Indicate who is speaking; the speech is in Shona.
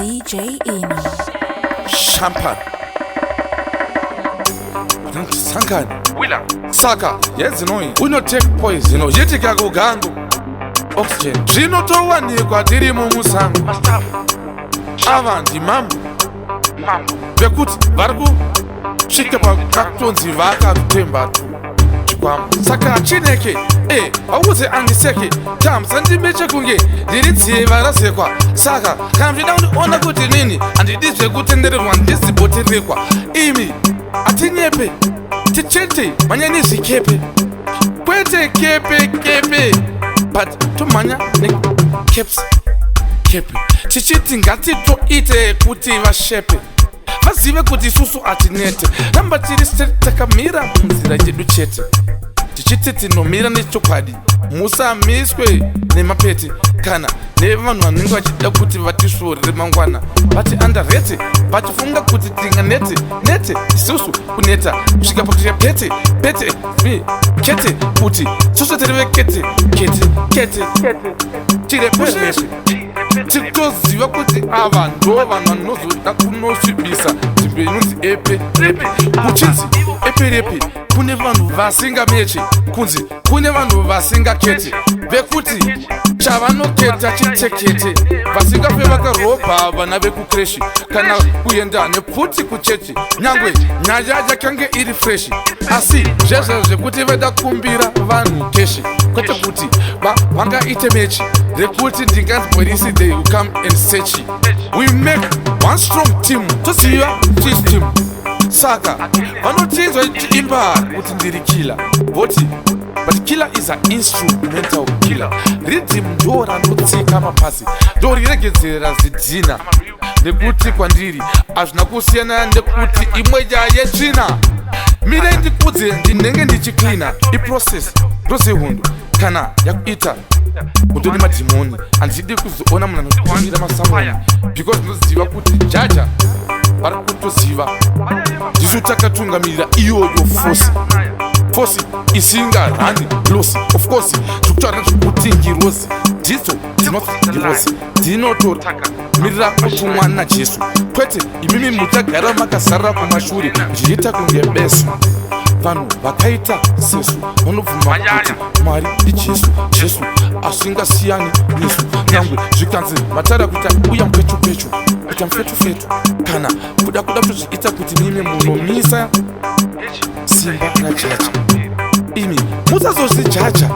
Speaker 1: DJ Eno.
Speaker 2: Champagne sankani saka yedzinoi unotake poison uchitika kugango oxygen zvinotowanikwa tiri mumusango. Ava ndimambo vekuti vari kusvika pakatonzi vakatemba chikwambo. Saka chineke e auze andiseke tamusandime kunge ndiri dziva rasekwa. Saka kana muchida kundiona kuti nini, handidi zvekutendererwa, ndizibhoterekwa imi. Hatinyepe, tichete mhanya nezvikepe, kwete kepe kepe, but tomhanya necaps kepe, tichiti ngatitoite kuti vashepe, vazive kuti isusu hatinete. Ramba tiri straight, takamira munzira yedu chete, tichiti tinomira nechokwadi. Musamiswe nemapete kana nevanhu vanenge vachida kuti vatisvorere mangwana, vati underrate, vachifunga kuti tinganete nete isusu kuneta kusvika pakusvika pete pete mi kete, kuti susu tiri vekete kete kete tireperepe. Titoziva kuti ava ndo vanhu vanozoda kunosvibisa nzvimbo inonzi Epe Repe, kuchinzi Eperepe. Kune vanhu vasingameche, kunzi kune vanhu vasingakete, vekuti chavanoketa chitekete, vasingafe vakarobha vana vekucreche kana kuenda nepfuti kuchechi, nyangwe nyaya yakange iri fresh. Asi zvezvo zvekuti veda kumbira vanhu cash, kwete kuti vangaite mechi rekuti ndinganzi polisi, they will come and search. We make one strong team, toziva system. Saka vanotinzwa chiimba kuti ndiri killer, voti but killer is an instrumental killer. Rhythm ndo ranotsika mapasi, ndoriregedzera zidhina, nekuti kwandiri hazvina kusiyana nekuti imwe yayetsvina. Mire ndikudze, ndinenge ndichiklina iprocess ndozehondo kana yakuita kundoni madhimoni. Handidi kuzoona munhu anotumira masamoni, because ndinoziva kuti jaja vari kutoziva ndisu takatungamirira iyoyo force, force isingarani loss. Of course tikutaura zvekuti ngirozi ndidzo dzinoti ngirozi dzinotomirira kutumwa naJesu, kwete imimi muchagara makazarira kumashure zvichiita kunge besu. Vanhu vakaita sesu vanobvuma kuti Mwari ndiJesu, Jesu asingasiyani nesu, nyangwe zvikanzi matara kuita uya mupechupeshu, kuita mufetufetu, kana kuda kutozviita kuti mimi munomisa simba rajaja. Imi musazozvijaja.